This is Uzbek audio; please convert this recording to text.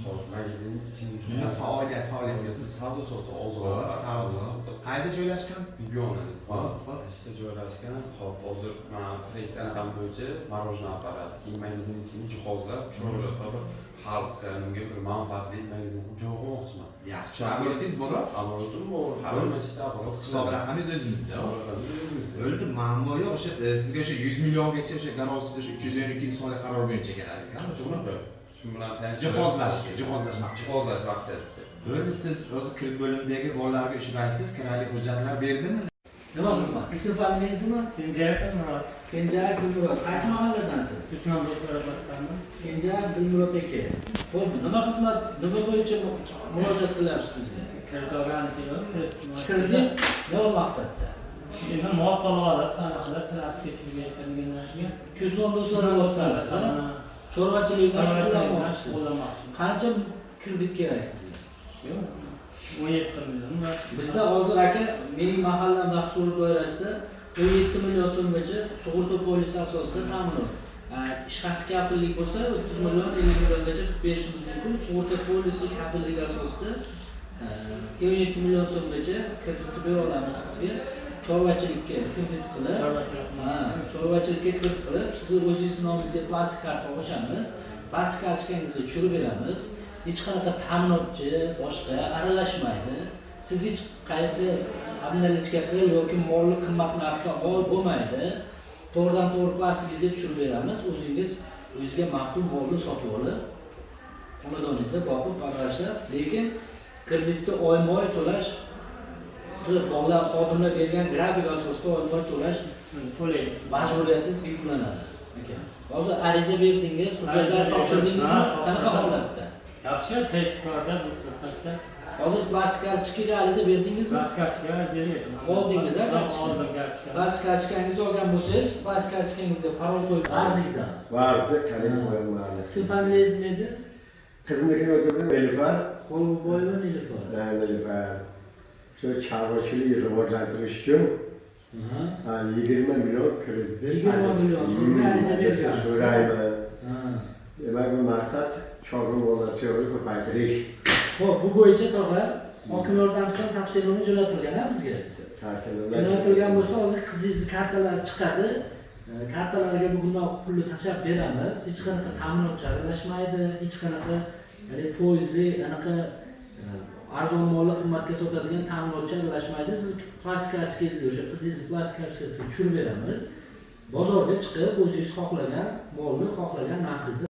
Hop, magazin ichini Nima faoliyatingiz? Savdo sotiq, oziq Hop, ovqat. Savdo. Qayerda joylashgan? Bunyoni. Hop. Ishda joylashgan. Hop, hozir mana proyekt anaqam bo'yicha мороженое apparat, keyin magazin ichini jihozlab, chiroyli qilib, xalqqa unga bir manfaatli magazin joy qilmoqchiman. Yaxshi. Оборот ingiz bor? Оборот im bor, har bir masjidda оборот. Hisob raqamingiz o'zimizda. Hisob raqamimiz o'zimizda. Bo'ldi, muammo yo'q. O'sha sizga o'sha 100 milliongacha o'sha garovsiz o'sha 312 sonli qaror bo'yicha kerak ekan. Shunaqa. Shu bilan tanishib Jihozlashga, jihozlash maqsadida. Jihozlash maqsadida. Bo'ldi, siz o'zi kredit bo'limidagi bolalarga ushlaysiz, kerakli hujjatlar berdimi? Nima xizmat? Ism familiyangiz nima? Kenjayev Murod. Kenjayev Dilmurod. Qaysi mahalladansiz? Usmon Do'stlaroboddanman. Kenjayev Dilmurod aka. Xo'p, nima xizmat, nima bo'yicha murojaat qilyapsiz bizga? Kredit olgani kelib, Kredit nima maqsadda? Endi mol pol olib, anaqa plastik tushgan narsaga. Chusmon Do'stlaroboddansiz, ha? Chorvachilik bilan shug'ullanmoqchisiz. Shug'ullanmoqchiman. Qancha kredit kerak sizga? Shu 17 million. Bizda hozir, aka, "Mening mahallam" dasturi doirasida 17 million so'mgacha sug'urta polisi asosida ta'minot. Ish haqi kafillik bo'lsa, 30 million, 50 milliongacha qilib berishimiz mumkin. Sug'urta polisi kafilligi asosida 17 million so'mgacha kredit qilib bera olamiz sizga. Chorvachilikka kredit qilib, Chorvachilik. Ha, chorvachilikka kredit qilib, sizni o'zingiz nomingizga plastik karta ochamiz. Plastik kartochkangizga tushirib beramiz. Hech qanaqa ta'minotchi, boshqa aralashmaydi. Siz hech qayerda обналичка qil yoki molni qimmat narxga ol bo'lmaydi. To'g'ridan to'g'ri plastikingizga tushirib beramiz. O'zingiz o'zingizga ma'qul molni sotib olib, xonadoningizda boqib parvarishlab, lekin kreditni oyma-oy to'lash, o'sha bog'lar xodimlar bergan grafik asosida oyma-oy to'lash To'laymiz. majburiyatingiz yuklanadi, aka. Hozir ariza berdingiz, hujjatlarni topshirdingizmi? Ha, Qanaqa topshirdim. holatda? Yaxshi, tez ko'rda bu birpasda. Hozir plastik kartochkaga ariza berdingizmi? Plastik kartochka ariza berdim. Oldingiz, a, kartochka? Oldim kartochka. Plastik kartochkangizni olgan bo'lsangiz, plastik kartochkangizga parol qo'yib Arziydan. Varzı Karimboy Mahallesi. Ism familiyangiz nima edi? Kızımdakini özür dilerim. Nilüfer. Qo'lboyeva Nilufar. Ben Nilüfer. Şu çarvaçılığı rivojlantirish uchun ha, 20 million kredi. 20 million so'mga ariza bergansiz. So'rayman. Ha. Demak, bu maqsad chorva mollar ko'paytirish. Xo'p, bu bo'yicha, tog'a, hokim yordamchisidan tavsiyanoma jo'natilgan, a, bizga? Tavsiyalar. Jo'natilgan bo'lsa, hozir qizingizni kartalari chiqadi. Kartalariga bugundan pulni tashlab beramiz. Hech qanaqa ta'minotchi aralashmaydi, hech qanaqa, ya'ni foizli anaqa arzon molni qimmatga sotadigan ta'minotchi aralashmaydi. Siz plastik kartochkangizga, o'sha qizingizni plastik kartochkasiga tushirib beramiz. Bozorga chiqib, o'zingiz xohlagan molni xohlagan narxingizda